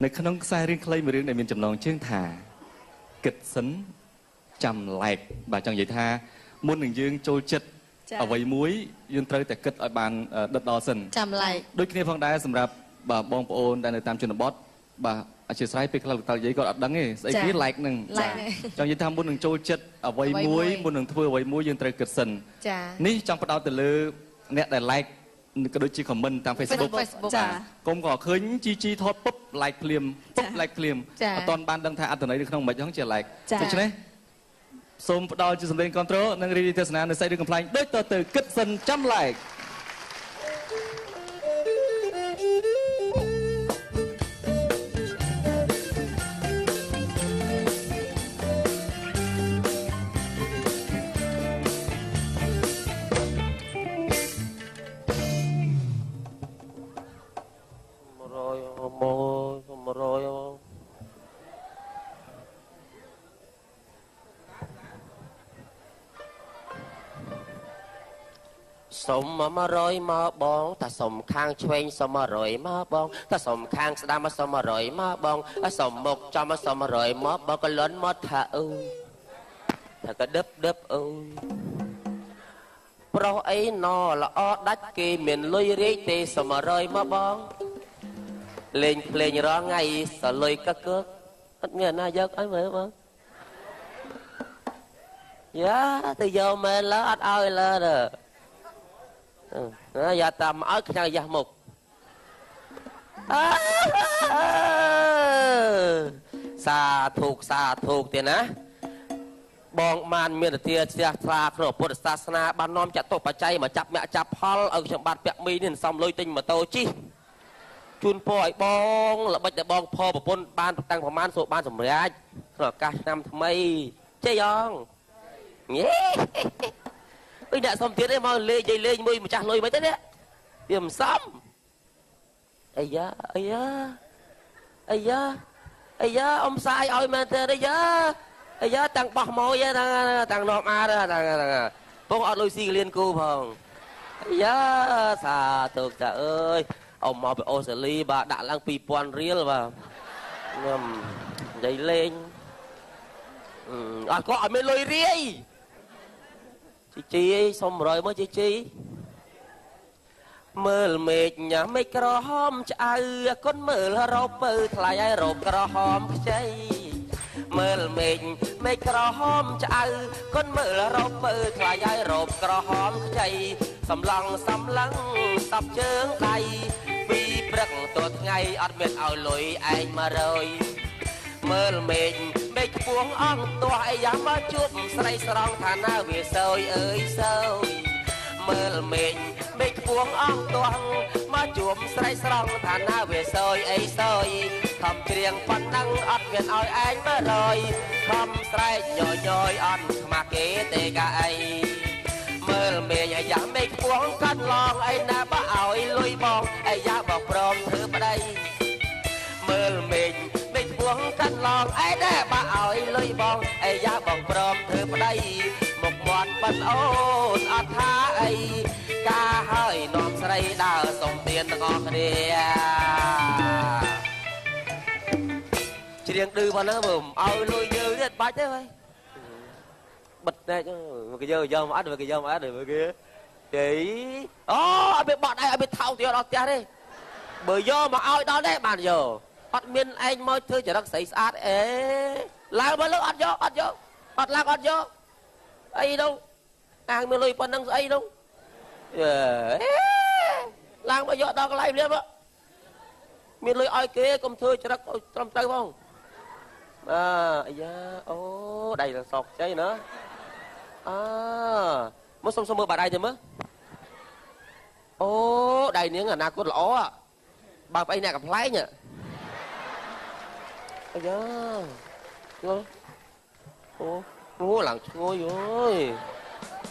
នៅក្នុងខ្សែរឿងខ្លីមួយរឿងដែលមានចំណងជើងថាគិតសិនចាំឡែកបាទចង់និយាយថាមុននឹងយើងចូលចិត្តអ្វីមួយយើងត្រូវតែគិតឲ្យបានដិតដល់សិនចាំឡែកដូចគ្នាផងដែរសម្រាប់បាទបងប្អូនដែលនៅតាមជនបទបាទអធិស្ឋានពេលខ្លះលោកតាយាយគាត់អត់ដឹងទេស្អីគេ like នឹងចង់និយាយថាមុននឹងចូលចិត្តអ្វីមួយមុននឹងធ្វើអ្វីមួយយើងត្រូវគិតសិននេះចង់ផ្ដោតទៅលើអ្នកដែល like ក៏ដូចជា comment តាម Facebook ចាកុំក៏ឃើញជីជីថតពុប like ភ្លាមពុប like ភ្លាមអត់ទាន់បានដឹងថាអត្ថន័យនៅក្នុងមិនហ្នឹងជា like ដូច្នេះសូមផ្ដល់ជាសម្លេង control និងរីកទស្សនានៅសាច់រឿងកំប្លែងដូចតទៅគិតសិនចាំ like សុំ100មកបងតាសុំខាងឆ្វេងសុំ100មកបងតាសុំខាងស្ដាំសុំ100មកបងសុំមុខចំសុំ100មកបងក៏លន់មកថាអើយថាក៏ដឹបដឹបអើយប្រុសអីណល្អដាច់គេមានលុយរាយទេសុំ100មកបងលេងភ្លេងរាល់ថ្ងៃសលុយកកអត់មានណាយកឲ្យមើលបងយ៉ាទៅយកមែនលើអត់ឲ្យលើទេយ៉ាតាមឲ្យខ្ញៅយ៉ាស់មុខសាធុកសាធុកទៀតណាបងបានមានទធាជ្រះថ្លាក្នុងពុទ្ធសាសនាបាននាំចតុបច្ច័យមកចាប់មគ្គចាប់ផលឲ្យខ្ញុំបាទពាក់មីនេះសំលុយទិញម៉ូតូជិះជូនពរឲ្យបងល្បិចតែបងផប្រពន្ធបានតាំងប្រមាណសូបានសម្រេចក្នុងឱកាសឆ្នាំថ្មីចេះយ៉ងញ៉េអុយអ្នកសុំទៀតឯងមកលេងនិយាយលេងមួយម្ចាស់លុយមិនទេនេះវាមិនសមអាយ៉ាអាយ៉ាអាយ៉ាអាយ៉ាអ៊ំសាយឲ្យមែនទេអាយ៉ាអាយ៉ាតាំងបោះមកតាំងនាំអាតាំងពងអត់លុយស៊ីកលៀនគូផងអាយ៉ាសាធុចាអើយអ៊ំមកពីអូស្ត្រាលីបាទដាក់ឡើង2000រៀលបាទខ្ញុំនិយាយលេងអត់គាត់អត់មានលុយរាយជីជីសុំ100មើលជីជីមើលមេឃញ៉ាំមេឃក្រហមឆ្អៅគុនមើលរោពៅថ្លៃឲ្យរោបក្រហមខ្ចីមើលមេឃមេឃក្រហមឆ្អៅគុនមើលរោពៅថ្លៃឲ្យរោបក្រហមខ្ចីសំឡងសំឡឹងសັບជើងដៃពីព្រឹកទល់ថ្ងៃអត់មានឲ្យលុយឯង100មើលមេឃមេឃខ្ពងអង្គទាស់អីយ៉ាងមកជួបស្រីស្រង់ថាណាវាសើយអើយសើយមើលមេឃមេឃខ្ពងអង្គទាស់មកជួបស្រីស្រង់ថាណាវាសើយអីសើយខំច្រៀងប៉ុណ្ណឹងអត់មានឲ្យឯង100ខំស្រែកញយយអត់ខ្មាស់គេទេកាអីមើលមេឃអាយ៉ាមេឃខ្ពងកាត់ឡងអីណាបើឲ្យលុយបងអាយ៉ាបងព្រមធ្វើប្តីមើលមេឃមេឃខ្ពងកាត់ឡងអីដែរបើឲ្យលុយបងអាយ៉ាបងព្រមធ្វើប្តីមុខមាត់ប៉ិនអូនអត់ថាអីការហើយនាំស្រីដើរសុំទានទាំងអស់គ្នាច្រៀងឌឺប៉ុណ្ណឹងបើមិនឲ្យលុយយើងទៀតបាច់ទេបើបិទណែគេយកយកមកអត់គេយកមកអត់គេទេអូអត់មានបត់ឯងអត់មានថោកទៀតដល់ផ្ទះទេបើយកមកឲ្យដល់ទេបានយកអត់មានឯងមកធ្វើចរិតស្រីស្អាតអេឡើងមកលើអត់យកអត់យកអត់ឡើងអត់យកអីនោះអាងមានលុយប៉ុណ្ណឹងស្អីនោះឡើងមកយកដល់កន្លែងនេះមកមានលុយឲ្យគេកុំធ្វើចរិតត្រឹមត្រូវផងអើអាយ៉ាអូដៃសក់ចៃណាអើមកសុំសុំមើលបាតដៃទៅមើលអូដៃនាងអនាគតល្អបើប្អីអ្នកកំប្លែងអាយ៉ាងល់អូអូឡើងឈ្ងុយអើយ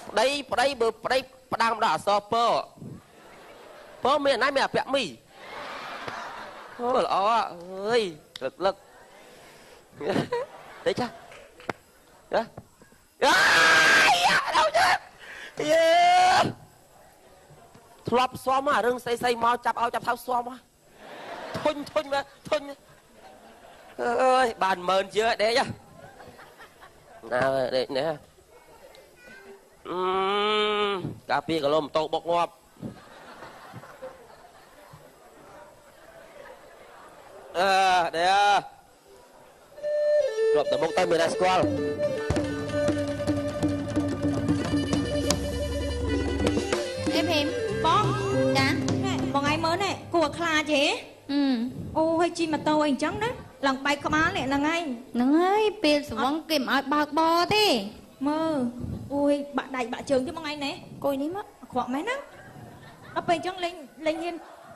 ប្តីប្តីបើប្តីផ្ដាំដល់អសពពមានណាមានអាពាក់មីអូល្អអើយលឹកលឹកទេចាណាអាយដល់ចាយេធ្លាប់ស៊ាំអារឿងស្អីស្អីមកចាប់ឲ្យចាប់ថៅស៊ាំធុញធុញធុញ អើយបាន10000ជាងដេកណាដេកនេះអឺកាពីគីឡូម៉ូតូបុកងាប់អឺដេកគ្រាប់តែមុខទៅមានតែស្គាល់អេភីមបងចាបងឯងមើលនេះគួរខ្លាចហេអូហើយជិះម៉ូតូអីអញ្ចឹងណាឡើងបែកក្បាលនេះហ្នឹងហើយហ្នឹងហើយពេលស្វងគេមិនឲ្យបើកបរទេមើលអូយបាក់ដៃបាក់ជើងទេបងឯងណែអង្គុយនេះមកអាក្រក់មែនណាដល់ពេលអញ្ចឹងលេងលេងហ៊ាន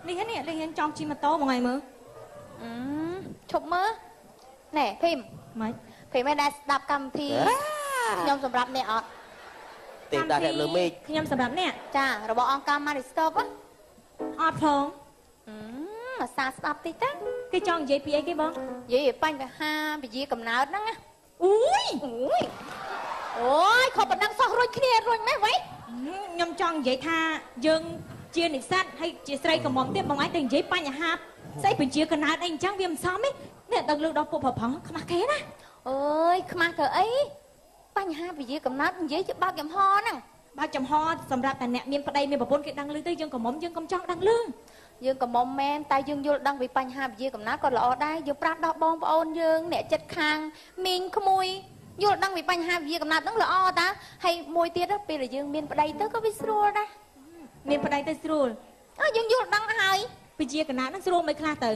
នេះនេះលេងហ៊ានចង់ជិះម៉ូតូបងឯងមើលអឺឈប់មើលណែភីមម៉េចភីមឯងដែលស្ដាប់កម្មវិធីខ្ញុំសម្រាប់អ្នកអត់ទេដាក់លើមេឃខ្ញុំសម្រាប់អ្នកចារបស់អង្គការ Maristop អត់ផងអាសាស្ដាប់តិចទៅគេចង់និយាយពីអីគេបងនិយាយពីបញ្ហាពជាកំណើតហ្នឹងណាអូយអូយអូយខុសប៉ុណ្ណឹងសោះរុញគ្នារុញម៉េចវ៉ៃខ្ញុំចង់និយាយថាយើងជានិស្សិតហើយជាស្រីកំមុំទៀតបងឯងទៅនិយាយបញ្ហាស្អីពជាកំណើតអីអញ្ចឹងវាមិនសមទេអ្នកដឹងលើកដល់ពួកប្រផងខ្មាស់គេណាអើយខ្មាស់ធ្វើអីបញ្ហាពជាកំណើតនិយាយជាបើកចំហហ្នឹងបើកចំហសម្រាប់តែអ្នកមានប្តីមានប្រពន្ធគេដឹងឮទៅយើងកំមុំយើងកុំចង់ដឹងឮយើងកំមុំមែនតែយើងយល់ដឹងពីបញ្ហាពជាកំណើតក៏ល្អដែរយើងប្រាប់ដល់បងប្អូនយើងអ្នកចិត្តខាងមីងក្មួយយល់ដឹងពីបញ្ហាពជាកំណើតហ្នឹងល្អតាហើយមួយទៀតពេលដែលយើងមានប្តីទៅក៏វាស្រួលដែរមានប្តីទៅស្រួលអើយើងយល់ដឹងហើយពជាកំណើតហ្នឹងស្រួលមិនខ្លះទៅ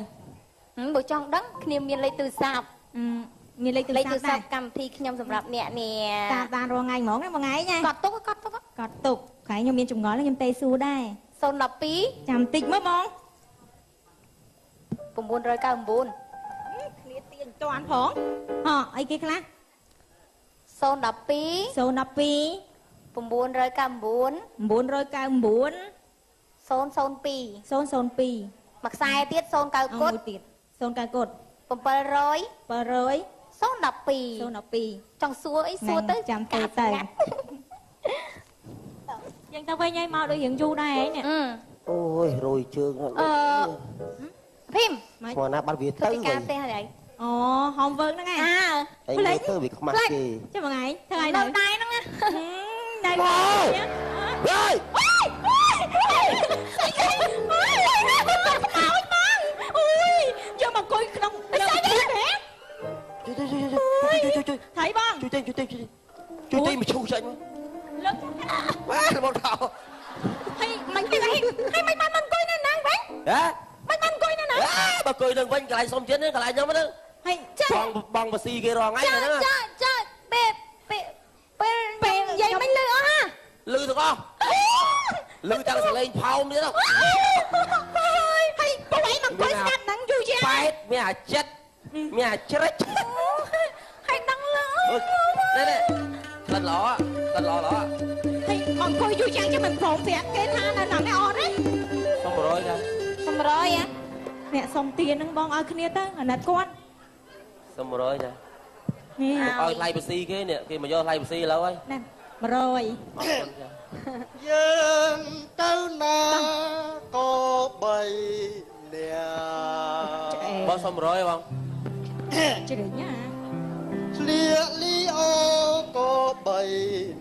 បើចង់ដឹងគ្នាមានលេខទូរស័ព្ទមានលេខទូរស័ព្ទកម្មវិធីខ្ញុំសម្រាប់អ្នកនេះតាមបានរាល់ថ្ងៃហ្មងណាមួយថ្ងៃណាកត់ទុកកត់ទុកកត់ទុកថ្ងៃខ្ញុំមានចម្ងល់ខ្ញុំទេសួរដែរ012ចាំតិចមើលបង999គ្នាទាញតាន់ផងហ៎អីគេខ្លះ012 012 999 999 002 002មួយខ្សែទៀត09គុតទៀត09គុត700 700 012 012ចង់សួរអីសួរទៅចាំទៅទៅយើងទៅវិញហើយមកដូចរៀងយូរដែរឯងនេះអូយរយជើងអឺភីមស្មានណាបាត់វាទៅវិញការផ្ទះហើយអូ homework ហ្នឹងឯងអើលេងទៅវាខ្មាស់គេចាំមួយថ្ងៃធ្វើឲ្យនៅដែរហ្នឹងណានៅហើយអូយបងអូយយកមកអង្គុយក្នុងលើផ្ទះហ៎ជួយជួយជួយថៃបងជួយទេជួយទេជួយទេមកឈូសចាញ់មកលើកបាទបងថោហើយមិនទេហើយមិនបានអង្គុយនៅហ្នឹងវិញហ៎មិនបានអង្គុយនៅហ្នឹងបើអង្គុយនឹងវិញកន្លែងសុំទៀតនេះកន្លែងខ្ញុំហ្នឹងហើយបងបងបស៊ីគេរងថ្ងៃហ្នឹងចាចាពេលពេលពេលនិយាយមិនលឺអស់ហ่า លឺទាំងអស់លឺទាំងសលេងផោមទៀតហើយហើយបងឯងមកអង្គុយស្ដាប់ហ្នឹងយូរជាងបែតមានអាចិត្តមានអាជ្រិចហើយដឹងលឺនេះនេះក្លិនល្អក្លិនល្អល្អហើយមកអង្គុយយូរយ៉ាងចឹងមិនព្រមប្រាប់គេថានៅហ្នឹងឯងអត់ទេសុំ100ចាសុំ100ហ៎អ្នកសុំទានហ្នឹងបងឲ្យគ្នាទៅអាណិតគាត់សុំ100ចានេះឲ្យថ្លៃបស៊ីគេនេះគេមកយកថ្លៃបស៊ីឥឡូវហើយណែ100អរគុណចាយើងទៅណាក៏បីអ្នកបងសុំ100បងជ្រិញណាឆ្លៀកលីអូក៏បី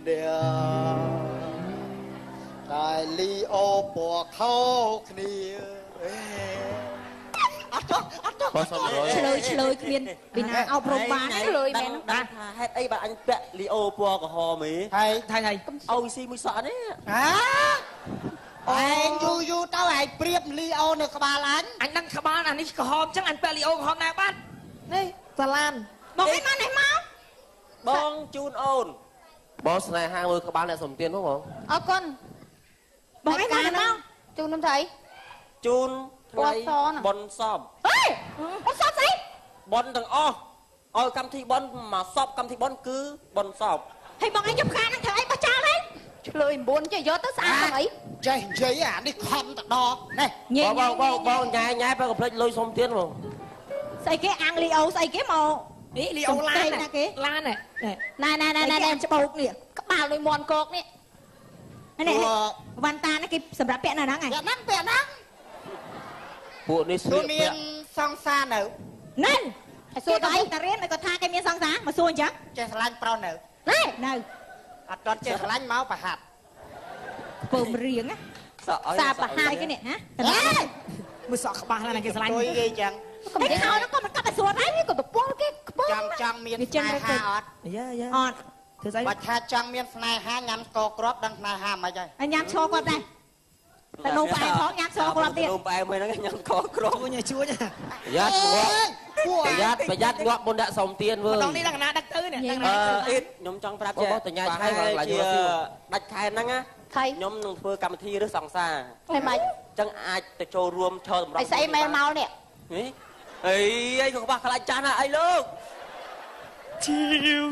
អ្នកតែលីអូពណ៌ខោគ្នាអត់ចោះអត់ចោះបងសុំ100ឆ្លើយឆ្លើយគ្មានពីណាអប់រំបានឆ្លើយមែនដឹងថាហេតុអីបាទអញពាក់លីអូពណ៌ក្រហមហីហើយថៃថៃអូស៊ីមួយសក់នេះហាឯងយូរយូរទៅឯងប្រៀបលីអូនៅក្បាលអញអញដឹងក្បាលអានេះក្រហមចឹងអញពាក់លីអូក្រហមណាបាននេះសាឡានបងឯងមកនេះមកបងជូនអូនបងស្នេហាមើលក្បាលអ្នកសុំទានបងអរគុណបងឯងមកនេះមកជូនខ្ញុំថៃជូនថ្ងៃបនសពហេបនសពស្អីបនទាំងអស់ឲ្យកម្មវិធីបនមកសពកម្មវិធីបនគឺបនសពហើយបងឯងយកផ្កាហ្នឹងធ្វើអីបោះចោលហើយឆ្លើយ9ចេះយកទៅស្អាតទៅអីចេះនិយាយអានេះខំតដនេះបងបងបងញ៉ែញ៉ែបើកុំភ្លេចលុយសុំទានបងស្អីគេអាំងលីអូស្អីគេមកនេះលីអូឡានណាគេឡានណែណែណែណែច្បោកនេះក្បាលដូចមាន់កោកនេះនេះវ៉ាន់តានេះគេសម្រាប់ពាក់នៅហ្នឹងពាក់ហ្នឹងពាក់ហ្នឹងពួកនេះស្លៀកមានសង្សារនៅណែ សួរតែតារៀនមិនគាត់ថាគេមានសង្សារមកសួរអញ្ចឹង ចេះស្រឡាញ់ប្រុសនៅ នៅ អត់ទាន់ចេះស្រឡាញ់មកប្រហាត់ ពើមរៀងសាប្រហាត់គេនេះហ៎ មើលសក់ក្បាស់ណាគេស្រឡាញ់ ទុយគេអញ្ចឹង កុំនិយាយខោហ្នឹងក៏មិនកាប់ឲ្យសួរដែរ ក៏ទៅពលគេខ្ពើ ចង់មានស្នេហាអត់ យ៉ាយ៉ា អត់ ធ្វើស្អី បើថាចង់មានស្នេហាញ៉ាំស្ករគ្រាប់ដឹងស្នេហាមិនហើយ ញ៉ាំឈរគាត់ដែរតែនំផ្អែមផងញ៉ាំស្ករគ្រាប់ទៀត នំផ្អែមមួយហ្នឹងញ៉ាំស្ករគ្រាប់ ជួញ ប្រយ័ត្នប្រយ័ត្នងាប់មុនដាក់សុំទៀនវើ ម្ដងនេះដល់កណាដឹកទៅនេះដឹងណា អ៊ីតខ្ញុំចង់ប្រាប់ចេះតញ្ញាឆៃកន្លែងរស់ស៊ីដាច់ខែហ្នឹងណាខ្ញុំនឹងធ្វើកម្មវិធីឬសង្សារ ហើយមិនចឹងអាចទៅចូលរួមឈរតម្រង់ អីស្អីមែនមកនេះ អីអីក៏ក្បាស់ខ្លាចចាស់ណាស់អីលោក ជា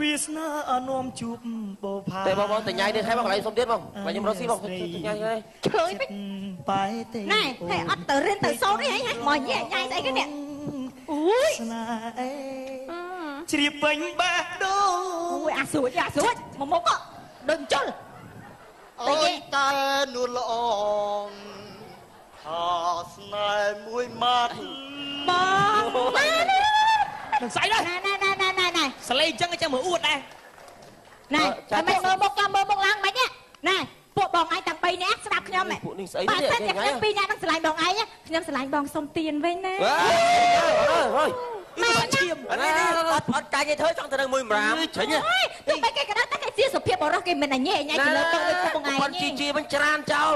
វាសនានាំជួបបោផា តែបងបងតញ្ញានេះឲ្យបងកន្លែងសុំទៀតបងខ្ញុំរកស៊ីបងតញ្ញានេះ ឆ្លើយពេកណែហើយអត់ទៅរៀនទៅសូត្រអីហ៎មកញ៉ែញ៉ៃស្អីគេនេះអូយ ស្នេហ៍ជ្រាបពេញបេះដូង អូយអាស្រួចអាស្រួចមកមុខដូចជុល អូយតែនួនល្អងថាស្នេហ៍មួយម៉ាត់ បង នឹងស្អីដែរ ណែណែណែណែណែណែ សលេងចឹងចឹងមើលអួតដែរ ណែតែមិនមើលមុខចាំមើលមុខឡើងមិនណែពួកបងឯងទាំង3នាក់ស្ដាប់ខ្ញុំ ពួកនេះស្អី នេះបើតែខ្ញុំ2នាក់នឹងស្រឡាញ់បងឯងខ្ញុំស្រឡាញ់បងសុំទៀនវិញណា អើយ ម៉ែ ឈាម នេះអត់អត់កាញ់ទេធ្វើចង់ទៅនឹងមួយម្រាមច្រាញ់ ទោះបីគេក៏ដោយតែគេជាសុភាពបរិសុទ្ធគេមិនញ៉ែញ៉ៃទៅលើតដូចពួកបងឯង ប៉ុនជីជីមិនច្រានចោល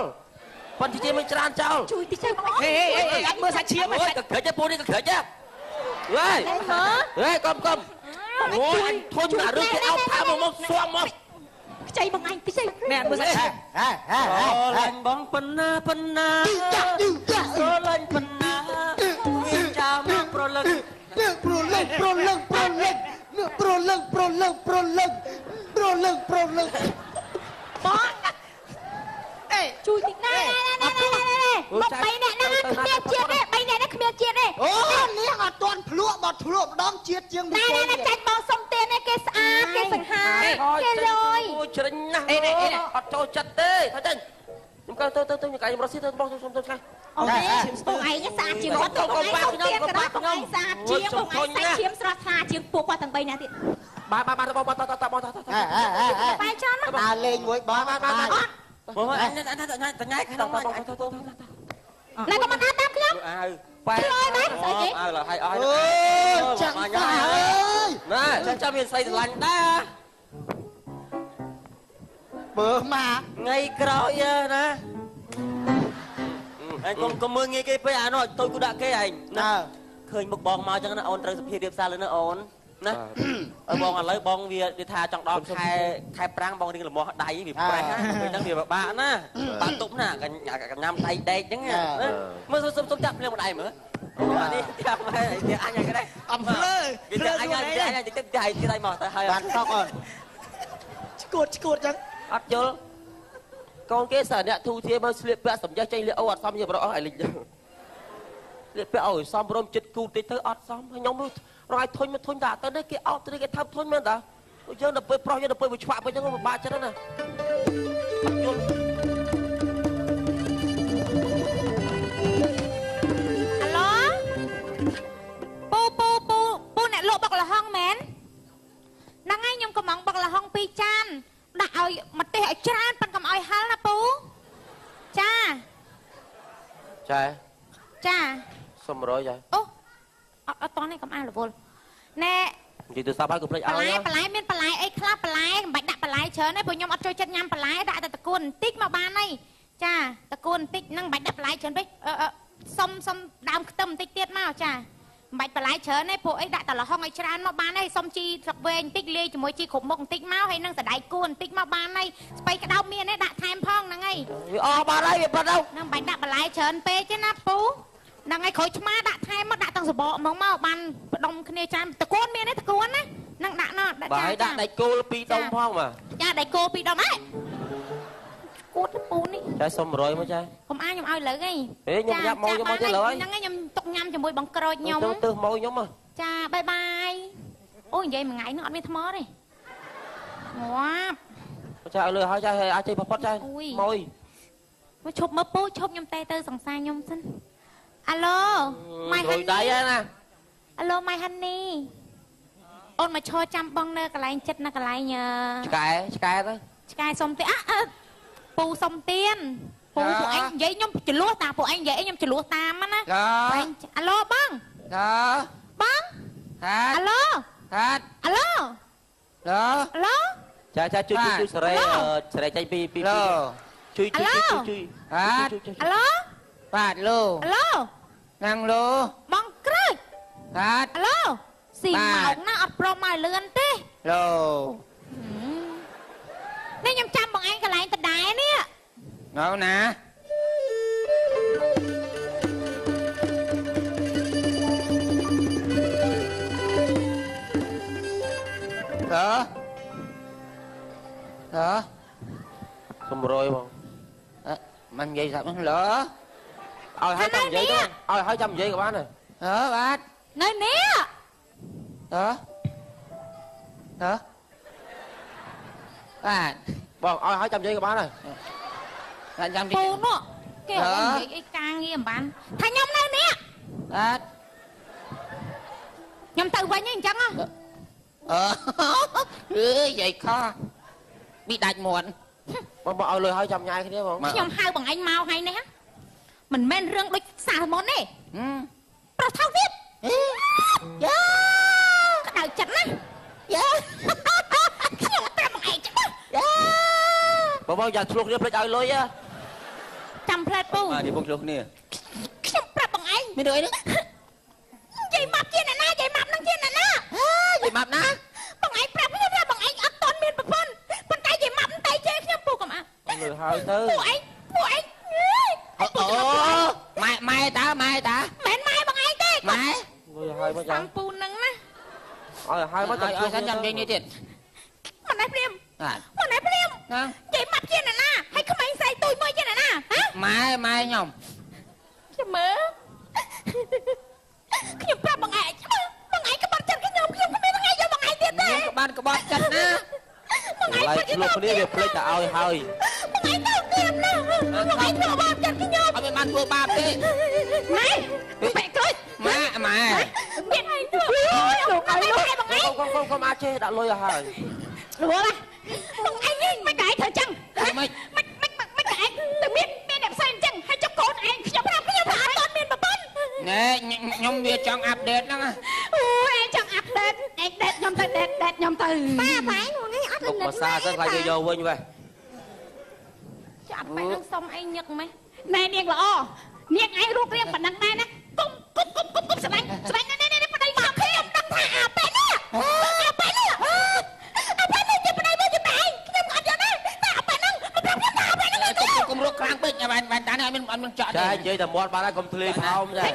ប៉ុនជីជីមិនច្រានចោល ជួយតិចទៅបង ហេហេហេអត់មើលសាច់ឈាម អូយក៏ក្រិចទេពួកនេះក៏ក្រិចទេហេហេកុំកុំអូយធុញអារឿងគេអោបថាមកមកស្វាំមក ខ្ចីបងឯងតិចទៅ ណែមើលសាច់ឈាម ហេហេ ស្រឡាញ់បងប៉ុណ្ណាប៉ុណ្ណាស្រឡាញ់ប៉ុណ្ណាមានចាំប្រលឹង ប្រលឹងប្រលឹងប្រលឹងប្រលឹងប្រលឹងប្រលឹងប្រលឹងប្រលឹង បង អេ ជួយតិច ណែណែណែណែណែមក3នាក់ហ្នឹងគ្មានជាតិទេ3នាក់ហ្នឹងគ្មានជាតិទេ អូនាងអត់ទាន់ភ្លក់បើភ្លក់ម្ដងជាតិជាង ណែណែចាច់បងសុំទៀននេះគេស្អាតគេសង្ហាគេលយ អូជ្រិញណាស់អត់ចូលចិត្តទេថាចេញខ្ញុំកើទៅទៅទៅខ្ញុំកាយខ្ញុំរត់ស៊ីទៅបងសុំទៅឆ្ងាយ អូខេបងឯងស្អាតជាងគាត់បងឯងសុំទៀនក៏ដោយបងឯងស្អាតជាងបងឯងសាច់ឈាមស្រស់ថ្លាជាងពួកគាត់ទាំង3នាក់ទៀត បាទបាទបាទបងតតតបងតតត បាយចន់ ដើរលេងមួយបង បាទបាទបាទបងអញអញអញញ៉ៃក្នុងបងទៅទៅ ណែក៏មិនដើរតាមខ្ញុំ អាវប៉ែ ឆ្លើយមែនស្អីគេ អាវឡើយហើយអស់ អើយចាំងសាអើយ ណែចាំមានស្អីស្រឡាញ់ដែរ បើមក ថ្ងៃក្រោយណាអញកុំកុំមើលងាយគេពេកអានោះតូចគូដាក់គេឯងណាឃើញមុខបងមកចឹងណាអូនត្រូវសុភាពរៀបសារលើណាអូនណាឲ្យបងឥឡូវបងវាថាចង់ដល់ខែខែប្រាំងបងរៀងលមាស់ដៃវាប្រេះណាពេលហ្នឹងវាពិបាកណាបាក់ទុំណាកញ្ញាំដៃដេកចឹងណាមើលសុំសុំចាប់ភ្លាមដៃមើលអូអានេះចាំហើយទៀតអញហ្នឹងដែរ អំភ្លើ វាទៀតអញទៀតអញតិចតិចទៀតដៃមកទៅហើយ បានតកអូន ឈួតឈួតចឹង អត់យល់កូនគេសារអ្នកធូធាមើលស្លៀកពាក់សំយះចេញលៀកអូអត់សមជាប្រុសអស់ឲ្យលិចស្លៀកពាក់ឲ្យសមរម្យចិត្តគូតិចទៅអត់សមខ្ញុំរយធុញមកធុញតាទៅនេះគេអោបទៅគេថើបធុញមែនតាយើងដល់ពេលប្រុសយើងដល់ពេលវាឆ្វាក់ពេកចឹងពិបាកចិត្តណាអត់យល់ អាឡូពូពូពូពូអ្នកលក់បុកល្ហុងមែនហ្នឹងហើយខ្ញុំកំងបុកល្ហុង2ចានដាក់ឲ្យម្ទេសឲ្យច្រើនប៉ិនកុំឲ្យហិលណាពូចា ចា ចា សុំ100ចា អូអត់អត់តនេះកុំអាលរវល់ណែ និយាយទូរស័ព្ទហើយកុំភ្លេច បន្ ឲ្យ លែបន្លែមានបន្លែអីខ្លះបន្លែមិនបាច់ដាក់បន្លែច្រើនទេព្រោះខ្ញុំអត់ចូលចិត្តញ៉ាំបន្លែដាក់តែតកួនបន្តិចមកបានហើយចាតកួនបន្តិចហ្នឹងមិនបាច់ដាក់បន្លែច្រើនពេកអឺសុំសុំដើមខ្ទឹមបន្តិចទៀតមកចាមិនបាច់បន្លែច្រើនទេព្រោះអីដាក់តែល្ហុងឲ្យច្រើនមកបានហើយសុំជីស្លឹកវែងបន្តិចលាយជាមួយជីគ្រប់មុខបន្តិចមកហើយនឹងសណ្តែកគួនបន្តិចមកបានហើយស្ពៃក្តោបមានទេដាក់ថែមផងហ្នឹងហើយ វាអស់បាត់ហើយវាបាត់ទៅ ហ្នឹងមិនបាច់ដាក់បន្លែច្រើនពេកទេណាពូហ្នឹងហើយក្រូចឆ្មាដាក់ថែមមកដាក់ទាំងសបកហ្មងមកបានផ្ដុំគ្នាច្រើនតកួនមានទេតកួនណាហ្នឹងដាក់ណោះដាក់ បាទឲ្យដាក់ដៃគោល2ដុំផងបាទ ចាដៃគោ2ដុំហ៎គួតពូនេះ ចាសុំ100មកចា កុំអាខ្ញុំឲ្យលើហី ហេខ្ញុំញ៉ាំមកខ្ញុំមកទៀតលើហើយ ហ្នឹងហើយខ្ញុំទុកញ៉ាំជាមួយបងក្រូចខ្ញុំ ទៅទើសមកខ្ញុំហ៎ ចាបាយបាយអូនិយាយមួយថ្ងៃហ្នឹងអត់មានថ្មទេងាប់ ចាឲ្យលើហើយចាឲ្យអាចចេញផុតចាមក មកឈប់មើលពូឈប់ខ្ញុំតែទៅសង្សារខ្ញុំសិនអាឡូម៉ែ រយដៃណា អាឡូម៉ៃហានីអូនមកឈរចាំបងនៅកន្លែងចិត្តនៅកន្លែងឆ្កែឆ្កែទៅឆ្កែសុំទេអើពូសុំទៀនពូពួកឯងនិយាយខ្ញុំចលួសតាពួកឯងនិយាយខ្ញុំចលួសតាមណាអាឡូបងចាបងអាឡូអាឡូអាឡូចាចាជួយជួយសេរីសេរីចេញពីពីជួយជួយជួយអាឡូបាទឡូអាឡូណាំងឡូបងក្រើចបាទអាឡូស៊ីម៉ោងណាអត់ព្រមមកលឿនទេឡូនេះខ្ញុំចាំបងឯងកន្លែងដដែលនេះនៅណាតើតើសំរយបងមិននិយាយស្រាប់ហ្នឹងលើឲ្យហើយចាំនិយាយទៅឲ្យហើយចាំនិយាយក៏បានដែរអើបាទនៅនេះតើតើបាទបងឲ្យហើយចាំនិយាយក៏បានដែរតែចាំពូនោះគេអត់និយាយអីការងារមិនបានថាខ្ញុំនៅនេះបាទខ្ញុំទៅវិញអញ្ចឹងអើអើយយាយខពីដាច់មាត់បងបងឲ្យលុយហើយចាំញ៉ាយគ្នាបងខ្ញុំហៅបងឯងមកហើយនេះមិនមែនរឿងដូចសាមុនទេប្រុសថោកទៀតយ៉ាក្តៅចិត្តណាយ៉ាខ្ញុំអត់ប្រាប់បងឯងច្បាស់យ៉ាបងបងយ៉ាឆ្លោះគ្នាភ្លេចឲ្យលុយចាំផ្លែតពូបាទនេះបងឆ្លោះគ្នាខ្ញុំប្រាប់បងឯងមានរឿងអីនេះនិយាយម៉ាប់ជាអ្នកណានិយាយម៉ាប់នឹងជាអ្នកណានិយាយម៉ាប់ណាបងឯងប្រាប់ខ្ញុំថាបងឯងអត់ទាន់មានប្រពន្ធប៉ុន្តែនិយាយម៉ាប់តែជេរខ្ញុំពូកុំអើលុយហើយទៅពូឯងពូឯងអូម៉ែម៉ែតាម៉ែតាមិនម៉ែបងឯងទេម៉ែលុយហើយមកចាំពូនឹងណាឲ្យហើយមកចាំឲ្យសិនចាំនិយាយនេះទៀតមិនណែព្រាមមិនណែព្រាមណានិយាយម៉ាប់ជាអ្នកណាហើយក្មេងស្រីទូចមួយជាអ្នកណាហ៎ម៉ែម៉ែខ្ញុំចាំមើលខ្ញុំប្រាប់បងឯងបងឯងក្បត់ចិត្តខ្ញុំខ្ញុំគ្មានថ្ងៃយកបងឯងទៀតទេខ្ញុំបានក្បត់ចិត្តណាបងឯងពិតជាគ្នាវាភ្លេចតែឲ្យហើយបងឯងទៅទៀតណាបងឯងធ្វើបាបចិត្តខ្ញុំអត់មានបានធ្វើបាបទេម៉ែបែកក្រួយម៉ែម៉ែមានអីធ្វើលោកឯងបងឯងកុំកុំកុំអាចចេះដាក់លុយឲ្យហើយរវល់បងឯងនេះមិនក៏ឯងធ្វើចឹងមិនមិនមិនមិនក៏ឯងទៅមានអ្នកផ្សេងចឹងហើយចុះកូនឯងខ្ញុំប្រាប់ខ្ញុំថាអត់ទាន់មានប្រពន្ធណែខ្ញុំវាចង់អាប់ដេតហ្នឹងអូឯងចង់អាប់ដេតឯងដេតខ្ញុំទៅដេតដេតខ្ញុំទៅប៉ាប៉ាឯងនេះអត់លិន ភាសាសិនខ្លាចគេយកវិញវ៉េចាប់បែបហ្នឹងសុំឯងញឹកម៉េះណែនាងល្អនាងឯងរូបរាងប៉ុណ្ណឹងដែរណាគុំគុំគុំគុំគុំស្ដាញ់ស្ដាញ់ណែណែប្តីមកខ្ញុំដឹងថាអាប៉ែនេះអាប៉ែនេះអាប៉ែនេះជាប្តីមកជាម៉ែខ្ញុំអត់យកដែរតែអាប៉ែហ្នឹងមកប្រាប់ខ្ញុំថាអាប៉ែហ្នឹងកុំរកខ្លាំងពេកអាបែនតានេះអត់មានអត់មានចក់ទេ ចានិយាយតែមាត់បានហើយកុំធ្លាយផោមចា ឯង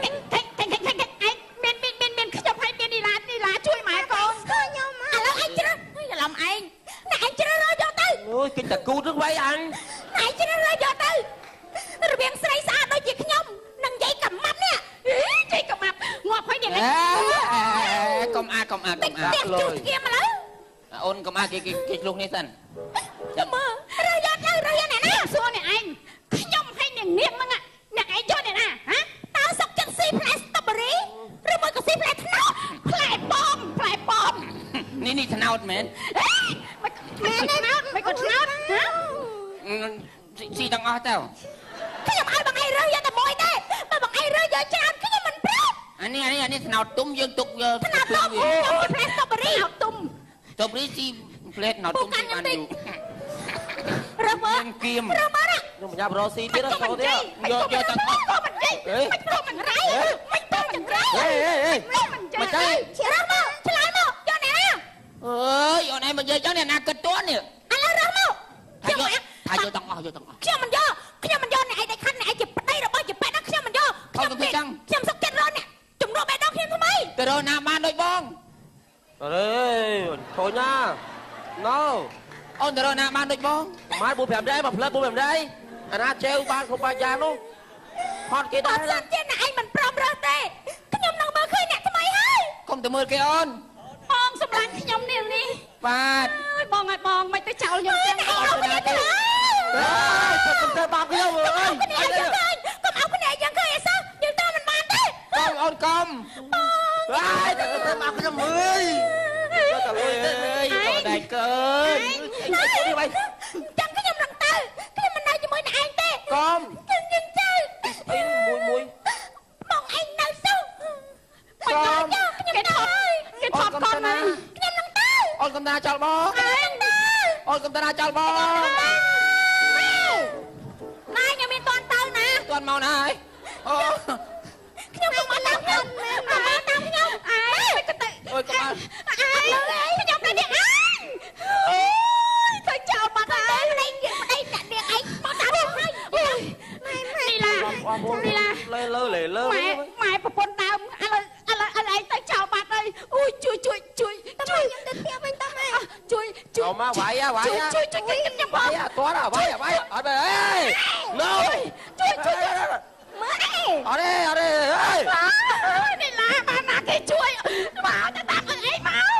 មានមានមានមានខ្ញុំឲ្យមាននីឡានីឡាជួយម៉ែកូនខ្ញុំឥឡូវឯងជ្រើសច្រឡំឯងណែឯងជ្រើសរើសយកទៅ អូយគេតែគូតហ្នឹងវ៉ៃអញ ណែជ្រើសរើសយកទៅរវាងស្រីស្អាតដូចជាខ្ញុំនិងយាយកំម៉ាប់នេះយាយកំម៉ាប់ងាប់ហើយនេះ កុំអាកុំអាកុំអា ផ្ទះជួសគៀមឥឡូវ អូនកុំអាគេគេគេឆ្លុះនេះសិន ចាំមើលរើសយកទៅរើសយកអ្នកណាសួរអ្នកឯងខ្ញុំឲ្យអ្នកនាងហ្នឹងអ្នកឯងយកអ្នកណាហ៎តើសុកចិត្តស៊ីផ្លែស្ទ្រូប៊េរីឬមួយក៏ស៊ីផ្លែត្នោតផ្លែប៉ោមផ្លែប៉ោម នេះនេះត្នោតមែន មិនមែនទេមិនក៏ត្នោតហ៎ ស៊ីទាំងអស់ទៅ ខ្ញុំឲ្យបងឯងរើសយកតែមួយទេបើបងឯងរើសយកច្រើនខ្ញុំមិនព្រម អានេះអានេះអានេះត្នោតទុំយើងទុកយក ត្នោតទុំខ្ញុំជាផ្លែស្ទ្រូប៊េរីទុំ ស្ទ្រូប៊េរីស៊ីផ្លែត្នោតទុំស៊ីបានយូរ រើសមើល គៀម រើសមើល ខ្ញុំប្រញាប់រកស៊ីទៀតចូលទៀត យកយកទាំងអស់ ក៏មិននិយាយមិនព្រមមិនរៃមិនព្រមមិនរៃ អេអេ មិនចេះរើសមកឆ្លើយមកយកអ្នកណា អើយអូនឯងមកនិយាយចឹងអ្នកណាគិតតន់នេះ ឥឡូវរើសមក ខ្ញុំថាយកទាំងអស់យកទាំងអស់ ខ្ញុំមិនយកខ្ញុំមិនយកអ្នកឯងតែខាត់អ្នកឯងជាប្តីរបស់ជាប៉ែតខ្ញុំមិនយក ខ្ញុំ ខ្ញុំសុកចិត្តរកអ្នកជំនួសបេះដូងខ្ញុំថ្មី ទៅរកណាបានដូចបង អរេខូចណាណូ អូនទៅរកណាបានដូចបង ម៉ែ4 5ដែរមកផ្លិត4 5ដែរអាណាជេវបានគ្រប់បាយ៉ាងនោះហត់គេដែរ បើសិនជាអ្នកឯងមិនព្រមរើសទេខ្ញុំនឹងមើលឃើញអ្នកថ្មីហើយ កុំទៅមើលគេអូន បងសម្លាញ់ខ្ញុំនេះនេះ បាទ បងឲ្យបងមិនទៅចោលខ្ញុំទាំងអស់គ្នាទេ អើយកុំទៅបាបខ្ញុំអើយ កុំឲ្យគ្នាយ៉ាងឃើញអីសោះយើងតមិនបានទេ កុំអូនកុំ បង បាយទៅមកខ្ញុំអើយទៅលុយទៅក៏ដៃកើយ ចាំខ្ញុំនឹងទៅខ្ញុំមិននៅជាមួយនឹងឯងទេ កុំ ខ្ញុំយើងទៅ អីមួយមួយ បងឯងនៅសុខ កុំ ខ្ញុំទៅគេថតកូនណាខ្ញុំនឹងទៅ អូនកុំតាចោលបងអូនកុំតាចោលបង ណែខ្ញុំមានតន់ទៅណា តន់មកណាហើយអូ ខ្ញុំកុំមកតាមខ្ញុំកុំមកតាមខ្ញុំអើយទៅ អូយកុំមក អើយខ្ញុំទៅនេះអើយអូយទៅចោលបាត់ហើយប្តីប្តីអ្នកនាងឯងមកតាមខ្ញុំហើយណែម៉ែនីឡានីឡា លេលើលេលើ ម៉ែម៉ែប្រពន្ធដើមឥឡូវឥឡូវឥឡូវឯងទៅចោលបាត់ហើយអូយជួយជួយជួយជួយខ្ញុំទៅផ្ទះវិញតោះម៉ែជួយជួយ មកវាយវាយ ជួយជួយខ្ញុំ វាយតោះវាយវាយអត់ទេអេណូ ជួយជួយមើលអី អត់ទេអត់ទេអេ នេះឡាបានណាគេជួយមកទៅតាមអីមក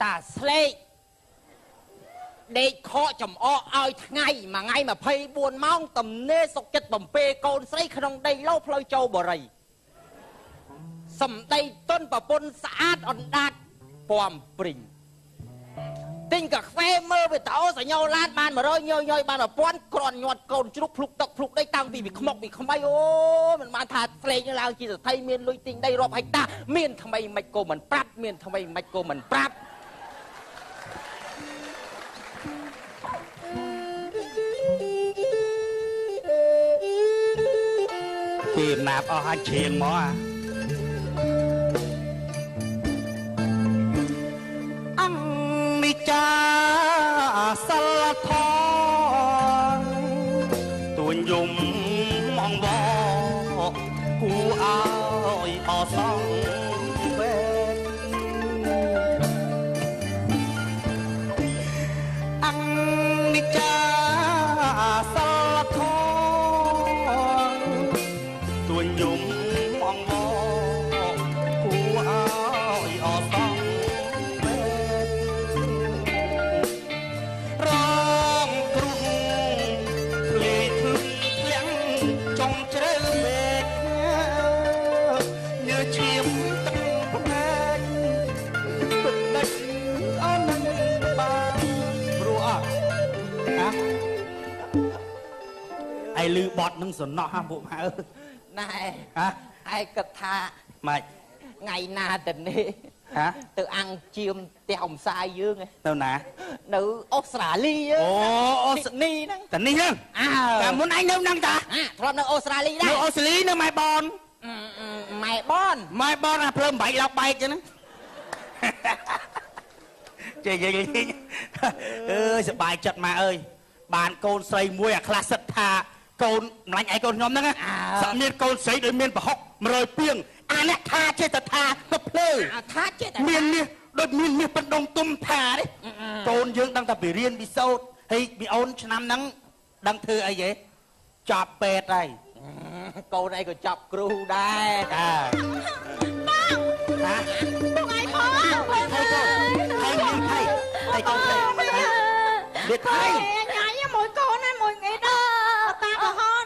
តាស្លេកដេកខកចំអកឲ្យថ្ងៃមួយថ្ងៃ24ម៉ោងទំនេរសុកចិត្តបំពេកូនស្រីក្នុងដីឡូផ្លូវចូលបរិយសំដីតុនប្រពន្ធស្អាតអណ្ដាតពំព្រីងទិញកាហ្វេមើលវីដេអូសញ្ញោឡានបាន100ញយញយបាន1000គ្រាន់ញាត់កូនជ្រូកភ្លុកទឹកភ្លុកដីតាំងពីវាខ្មុកពីខ្មៃអូមិនបានថាស្លេកឡើងជាសថីមានលុយទិញដីរាប់ហិកតាមានថ្មីមិនក៏មិនប្រាប់មានថ្មីមិនក៏មិនប្រាប់ គេណាបអស់អាចឈៀងមកអាអង្គនិចាសិលធម៌ទួញយំអងវគូអើយអសងវេអង្គនិចាសិលធម៌ទួញយំអងវគូអើយអសងវេរងគ្រោះភ្លេចធ្លាក់ចុងជ្រៅមេឃញើឈាមទឹកភ្នែកទឹកដេចអននឹងបានព្រោះអត់ហ៎ឯលឺបត់នឹងសំណោះហ่ะពួកម៉ាអើ ណែ ហ៎ ឯងគិតថា ម៉េច ថ្ងៃណាទៅនេះ ហ៎ ទៅអាំងជាមផ្ទះអំសាយយើង ទៅណា នៅអូស្ត្រាលីយើង អូអូ ស្នីហ្នឹង តានេះហ្នឹង អើ កាលមុនឯងនៅហ្នឹងតា ធ្លាប់នៅអូស្ត្រាលីដែរ នៅអូស្ត្រាលីនៅម៉ែបន ម៉ែបនម៉ែបនអាភ្លើងបែកឡោកបែកចឹងណាចេះនិយាយអើយសប្បាយចិត្តម៉ែអើយបានកូនស្រីមួយអាខ្លះសិតថាកូនម្លាញ់ឯកូនខ្ញុំហ្នឹងសមានកូនស្រីដូចមានប្រហុក100ពីងអាអ្នកថាចេះតែថាទៅភ្លើ ថាចេះតែ មាននេះដូចមានមាសបណ្ដុងទុំថានេះកូនយើងដឹងតែពីរៀនពីសូត្រហើយពីអូនឆ្នាំហ្នឹងដឹងធ្វើអីហ៎ចប់ពេទ្យហើយក ូនអីក៏ចប់គ្រូដែរ បង ហ៎ បងឯងផង ហើយហើយហើយកូនហើយនេះថៃ ញ៉ៃមួយកូនណាមួយងីដល់តាប្រហន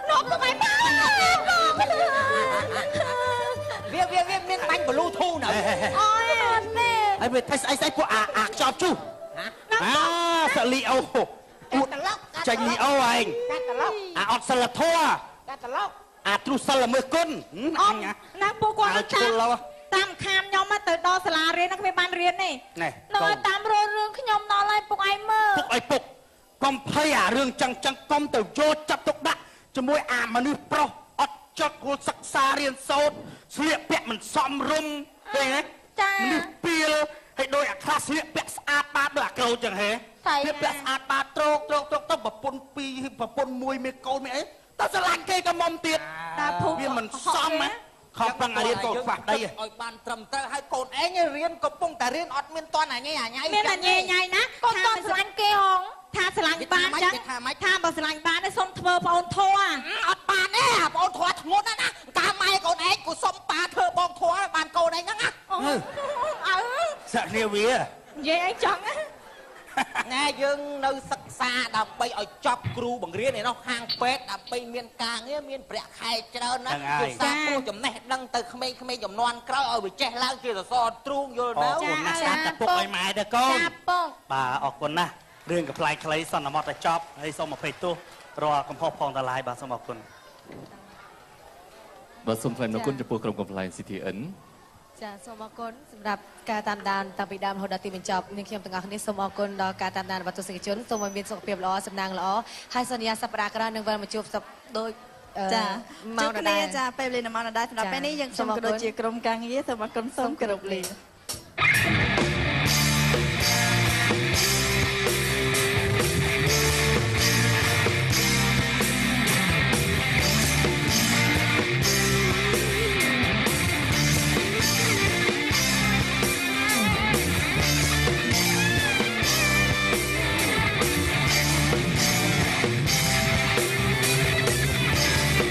លោកបងឯងផង វាវាវាមានបាញ់ Bluetooth នៅ អូយអត់ទេ ហើយវាថៃស្អីស្អីពួកអាអាខ្ចប់ជុះអាសលីអូ អួត ចេញលីអូឯង កាត់ត្រឡប់ អាអត់សិលធម៌ កាត់ត្រឡប់ អាទ្រុសិលល្មើសគុណ អមណាពួកគាត់តាមតាមខាមខ្ញុំទៅដល់សាលារៀនហ្នឹងគ្មានបានរៀនទេ ណែ នៅតាមរឿងខ្ញុំដល់ហើយពុកឯងមើល ពុកឲ្យពុកកុំភ័យអារឿងចឹងចឹងកុំទៅយកចាប់ទុកដាក់ជាមួយអាមនុស្សប្រុសអត់ចត់គួរសិក្សារៀនសូត្រស្លៀកពាក់មិនសមរម្យទេណា ចា មនុស្សពីលហើយដោយអាខ្លះស្លៀកពាក់ស្អាតបាតដោយអាក្រូចចឹងហេស្លៀកពាក់ស្អាតបាតត្រោកត្រោកត្រោកទៅប្រពន្ធពីរប្រពន្ធមួយមានកូនមានអីតើស្រឡាញ់គេក៏មុំទៀត តាភូ វាមិនសមណា ខំប្រឹងឲ្យរៀនកូនខ្វះដី ឲ្យបានត្រឹមត្រូវហើយកូនឯងរៀនកំពុងតែរៀនអត់មានតន់អញញ៉ៃ មានអញញ៉ៃណា កូនតន់ស្រឡាញ់គេហង ថាស្រឡាញ់បានចឹងថាបើស្រឡាញ់បានសុំធ្វើប្អូនធွာ អត់បានទេប្អូនធွာធ្ងន់ណាស់ណាតាមម៉ែកូនឯងគូសុំប៉ាធ្វើបងធွာបានកូនឯងហ្នឹងណា អើ សាក់គ្នាវា និយាយអីចង់ ណែយើងនៅសិក្សាដើម្បីឲ្យចប់គ្រូបង្រៀនឯនោះខាងពេទ្យដើម្បីមានការងារមានប្រាក់ខែច្រើនណាគឺសាព្រោះចំណេះដឹងទៅក្មេងៗចំនួនក្រោយឲ្យវាចេះឡើងជាសសរទ្រូងយល់នៅ អរគុណណាស់ស្ដាប់តែពុកឲ្យម៉ែដែរកូនបាទអរគុណណាស់រឿងកំប្លែងខ្លីសន្មត់តែចប់ហើយសូមអភ័យទោសរាល់កំហុសផងតឡាយបាទសូមអរគុណ បាទសូមថ្លែងអំណរគុណចំពោះក្រុមកំប្លែង CTN ចាសូមអរគុណសម្រាប់ការតាមដានតាំងពីដើមរហូតដល់ទីបញ្ចប់នាងខ្ញុំទាំងអស់គ្នាសូមអរគុណដល់ការតាមដានរបស់ទស្សនិកជនសូមឲ្យមានសុខភាពល្អសំណាងល្អហើយសន្យាសប្តាហ៍ក្រោយនឹងវិលមកជួបដូច ចាជួបគ្នាចាពេលវេលានៅម៉ោងដដែលសម្រាប់ពេលនេះយើងខ្ញុំក៏ដូចជាក្រុមការងារសូមអរគុណសូមគោរពលា។